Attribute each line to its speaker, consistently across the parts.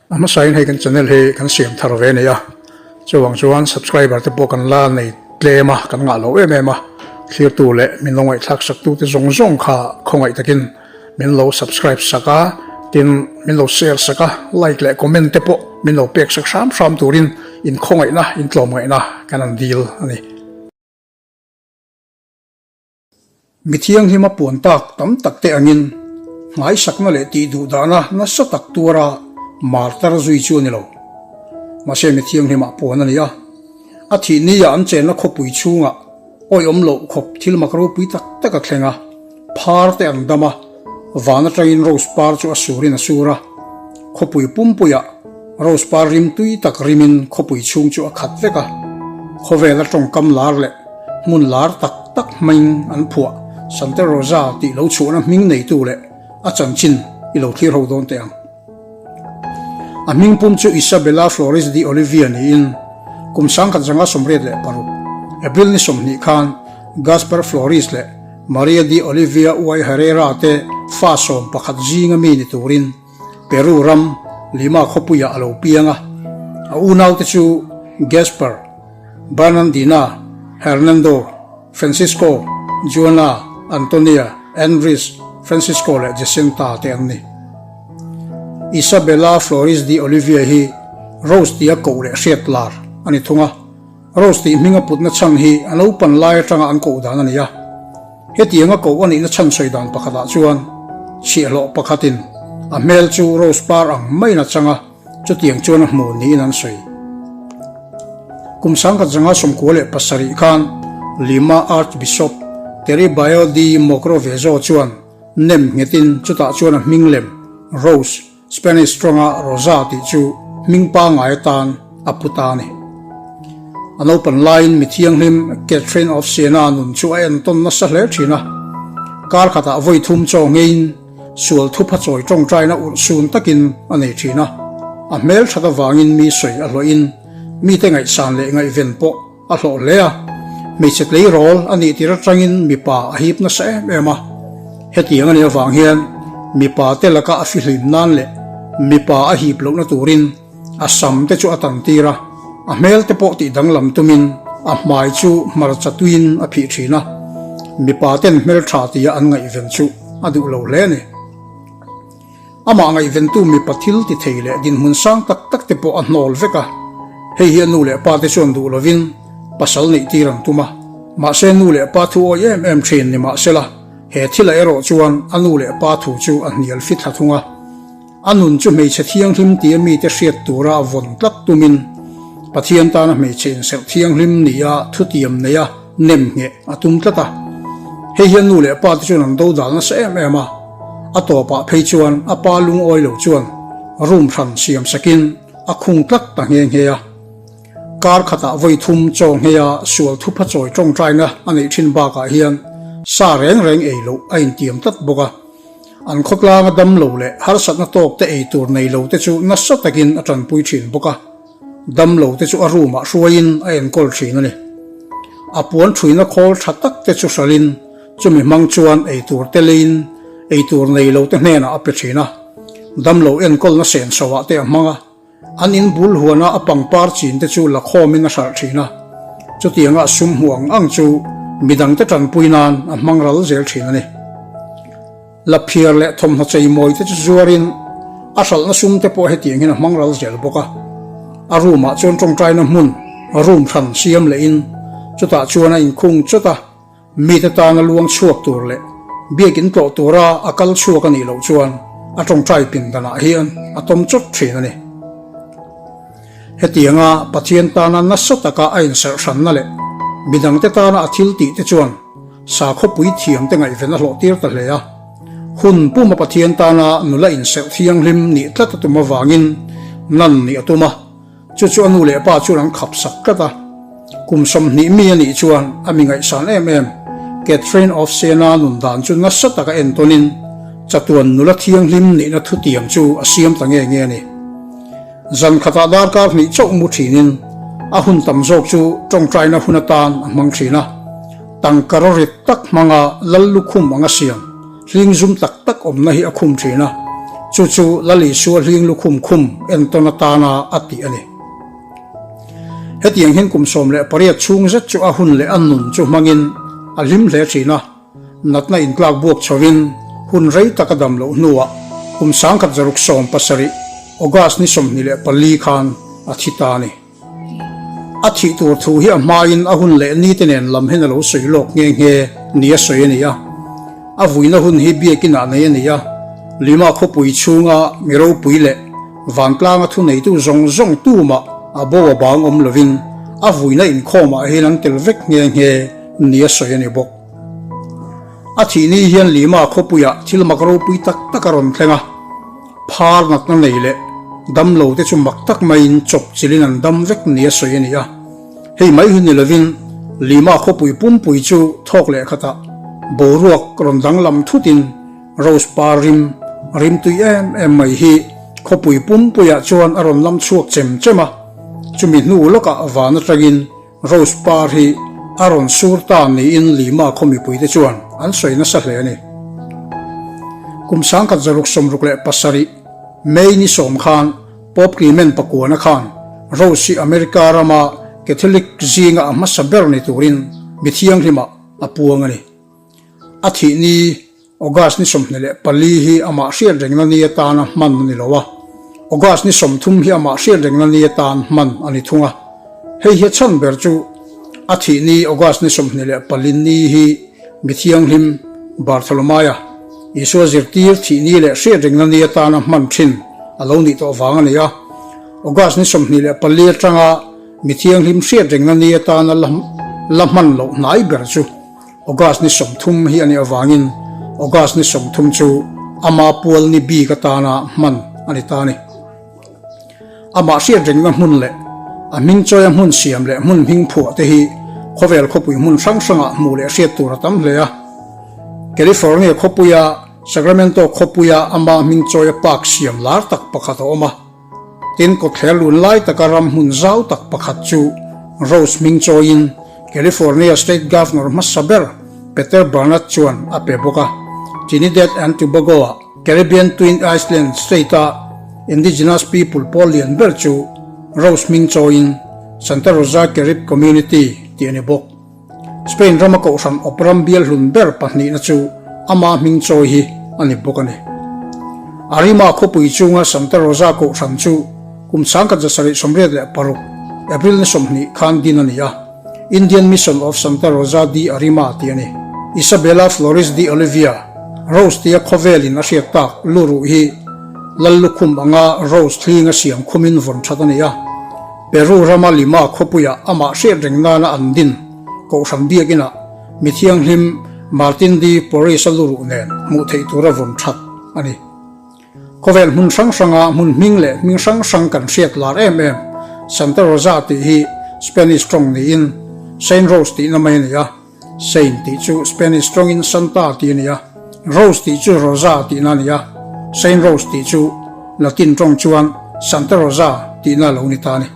Speaker 1: A hmasain hei kan channel hi kan siam thar ve a ni a, chuvang chuan subscriber te pawh kan la nei tlem a, kan ngah lo em em a, thlirtu leh min lo ngaihthlak sak tu te zawng zawng kha khawngaih takin min lo subscribe sak a, tin min lo share sak a, like leh comment te pawh min lo pek sak hram hram turin inkhawngaihna, intlawmngaihna kan han dil a ni. Mi thianghlima puan tak tam tak te angin hmaisakna leh tih duh dahna nasa tak tuara martar zui chu a ni lo. Mahse mi thianghlimah puan a ni a, a thih nia an chenna khawpui chhungah awihawm loh khawp thil mak ropui tak tak a thleng a, phar te an dam a, van atangin rose par chu a surin a sur a, khawpui pumpuiah rose par rim tui tak rimin khawpui chhung chu a khat vek a, khawvela tawngkam lar leh Hmun lar tak tak hming an phuah Santa Rosa tih lo chhuahna hming neitu leh a chanchin i lo thlir ho dawn teh ang. A hming pum chu Isabella Flores de Olivia niin kum 1986, April ni 20 khan Gaspar Flores leh Maria de Olivia y Herrera te fa sawm pakhat zinga mi ni turin Peru ram Lima khawpuiah a lo piang a. A unaute chu Gaspar, Bernardina, Hernando, Francisco, Juana, Antonia, Andres, Francisco leh Jacinta te an ni. Isabella Flores de Olivia hi Rose tia koh leh hriat lar a ni thung a. Rose tih hming a putna chhan hi a naupan lai atanga an koh dan a ni a. Hetianga koh a nihna chhan sawi dan pakhatah chuan chhiahhlawh pakhatin a hmel chu Rose par ang maiin a chang a, Chutiang chuan a hmu niin an sawi. Kum 1997 khan Lima Archbishop Teribayo de Mogrovejo chuan nem nghetin chutah chuan a hming lem Rose, Spanish tawnga Rosa tih chu hming pangngai atan a pu ta a ni. A naupan laiin mi thianghlim Catherine of Siena nun chu a entawn nasa hle thin a, kar khatah vawi thum chaw ngeiin, Sual thupha chawi tawngtaina urh sun takin a nei thin a, a hmel that avangin mi sawi a hlawhin mite ngaihsan leh ngaihven pawh a hlawh hle a. Hmeichhe tleirawl a nih tir atangin mipa a hip nasa em em a. Hetiang a nih avang hian mipa te laka a fihlim nan leh mipa a hip lohna turin A sam te chu a tan tir a, a hmel te pawh tih danglam tumin a hmai chu hmarcha tuiin a phih thin a, mipa ten hmeltha tia an ngaihven chu a duh lo hle a ni. Amah ngaihventu mipa thil ti thei leh dinhmun sang tak tak te pawh a hnawl vek a, hei hi a nu leh pa te chuan duh lovin pasal neih tir an tum a, mahse nu leh pa thu awi em em thin ni mahsela he thilah erawh chuan a nu leh pa thu chu a hnial fit thla thung a. A nun chu hmeichhe thianghlim tia mite hriat tura a vawn tlat tumin Pathian tana hmeichhe inserh thianghlim nia thutiam neia nem ngheh a tum tlat a. Hei hian nu leh pa te chuan an do dal nasa em em a, a tawpah phei chuan a pa lungawi lo chuan room hran siam sakin a khung tlat ta nghe nghe a. Kar khatah vawi thum chaw ngheia sual thupha chawi tawngtaina a neih thin bakah hian sa reng reng ei loh a intiam tlat bawk a. An khawtlanga dam lo leh harsatna tawk te ei tur nei lo te chu nasa takin a tanpui thin bawk a, dam lo te chu a room ah hruaiin a enkawl thin a ni. A puan thuina khawl tha tak te chu hralhin chumi hmang chuan ei tur te leiin ei tur nei lo te hnenah a pe thin a, dam lo enkawlna senso ah te a hmang a. An in bul huana a pangpar chin te chu la khawmin a hralh thin a, chutianga a sum hmuh ang ang chu midangte tanpui nan a hmang ral zel thin a ni. Laphiar leh thawmhnaw cheimawi te chu zuarin a hralhna sum te pawh hetiang hian a hmang ral zel bawk a. A room ah chuan tawngtaina hmun, room hran siam lehin chutah chuan a inkhung chawt a. Mite tana luang chhuak tur leh biakin tlawh tura a kal chhuak a nih loh chuan a tawngtai pindanah hian a tawm chawt thin a ni. Hetianga Pathian tana nasa taka a inserh hranna leh midangte tana a thil tih te chuan sakhawpui thiamte ngaihven a hlawh tir ta hle a. Hun puma Pathian tana nula inserh thianghlim nih tlat a tum avangin nan nih a tum a. Chu chu a nu leh pa chuan an khap sak tlat a. Kum 20 mi a nih chuan a mi ngaihsan em em Catherine of Siena nun dan chu nasa taka entawnin chatuan nula thianghlim nihna thutiam chu a siam ta nge nge a ni. Zan khatah darkar hnih chauh mu thinin a hun tam zawk chu tawngtaina hun atan a hmang thin a. Tangka rawrit tak hmanga lal lukhum anga siam. Hling zum tak tak awmna hi a khum thin a, chu chu Lal Isua hling lukhum khum entawn atana a tih a ni. Hetiang hian kum 18 chhung zet chu a hun leh a nun chu hmangin a hlim hle thin a, natna intlak buak chhovin hun rei tak a dam loh hnuah kum 1670 August ni 24 khan a thi ta a ni. A thih tur thu hi a hmain a hun leh nite nen lam hian a lo sawi lawk nghe nghe ni a sawi a ni a. A vuina hun hi biakinah nei a ni a, Lima khawpui chhunga mi ropui leh vantlanga thuneitu zawng zawng tumah a bo a bang awm lovin a vuina inkhawmah hian an tel vek nghe nghe ni a sawi a ni bawk. A thih ni hian Lima khawpuiah thil mak ropui tak tak a rawn thleng a. Phar natna nei leh damlo te chu mak tak maiin chawp chilhin an dam vek nia sawi a ni a. Hei mai hi ni lovin Lima khawpui pumpui chu thawk leh khatah boruak rawn danglam thutin Rose par rim rimtui em em mai hi khawpui pumpuiah chuan a rawn lam chhuak chem chem a. Chumi hnu lawkah van atangin Rose par hi a rawn sur ta niin Lima khaw mipuite chuan an sawi nasa hle a ni. Kum 1667 May ni sawm khan Pope Clement pakuana khan Rose hi America rama Catholic zinga a hmasa ber ni turin mi thianghlimah a puang a ni. A thih ni August ni 24 hi amah hriat rengna ni atana hman a ni lo a, August ni 30 hi amah hriat rengna ni atan hman a ni thung a. Hei hi a chhan ber chu a thih ni August ni 24 ni hi mi thianghlim Bartholomaia, Isua zirtir thih ni leh hriat rengna ni atana hman thin a lo nih tawh vang a ni a. August ni 24 atanga mi thianghlim hriat rengna ni atana la hman loh hnai ber chu August ni 30 hi a nih avangin August ni 30 chu ama pual ni bik atana hman a ni ta a ni. Amah hriat rengna hmun leh a hming chawia hmun siam leh hmun hming phuah te hi khawvel khawpui hmun hrang hrangah hmuh leh hriat tur a tam hle a. California khawpuia Sacramento khawpuia ama hming chawia park siam lar tak pakhat a awm a. Tin, kawtthler lun lai taka ram hmun zau tak pakhat chu Rose hming chawiin California State Governor hmasa ber Peter Bernard chuan a pe bawk a. Trinidad and Tobago-ah Caribbean Twin Island State-a Indigenous people pawl lian ber chu Rose hming chawiin Santa Rosa Carib Community tih a ni bawk. Spain rama kohhran awp ram bial hlun ber pahnihna chu ama hming chawi hi a ni bawk a ni. Arima khawpui chunga Santa Rosa kohhran chu kum 1786, April ni 20 khan din a ni a, Indian Mission of Santa Rosa de Arima tih a ni. Isabela Flores de Olivia, Rose tia khawvelin a hriat tak luruh hi Lal lukhum anga Rose thlinga siam khumin vawn that a ni a. Peru rama Lima khawpuiah amah hriat reng nana an din Kohhran biakinah mi thianghlim Martin de Porres-a luruh nen hmuh theih tura vawn that a ni. Khawvel hmun hrang hranga hmun hming leh hming hrang hrang kan hriat lar em em Santa Rosa tih hi Spanish tawng niin Saint Rose tihna mai a ni a. Saint tih chu Spanish tawngin Santa tih a ni a, Rose tih chu Rosa tihna a ni a, Saint Rose tih chu Latin tawng chuan Santa Rosa tihna a lo ni ta a ni.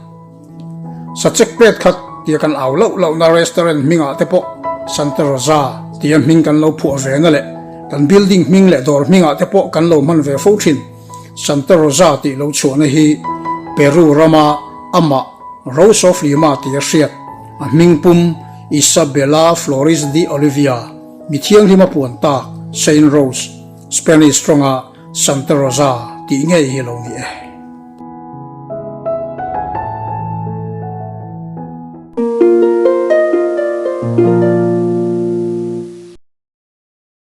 Speaker 1: Sachek pet khat tia kan au loh lohna restaurant hmingah te pawh Santa Rosa tia hming kan lo phuah ve na leh kan building hming leh dawr hmingah te pawh kan lo hman ve fo thin. Santa Rosa tih lo chhuahna hi Peru rama amah Rose of Lima tia hriat a hming pum Isabela Flores de Olivia, mi thianghlim a puan tak Saint Rose, Spanish tawnga Santa Rosa tih ngei hi a lo ni e.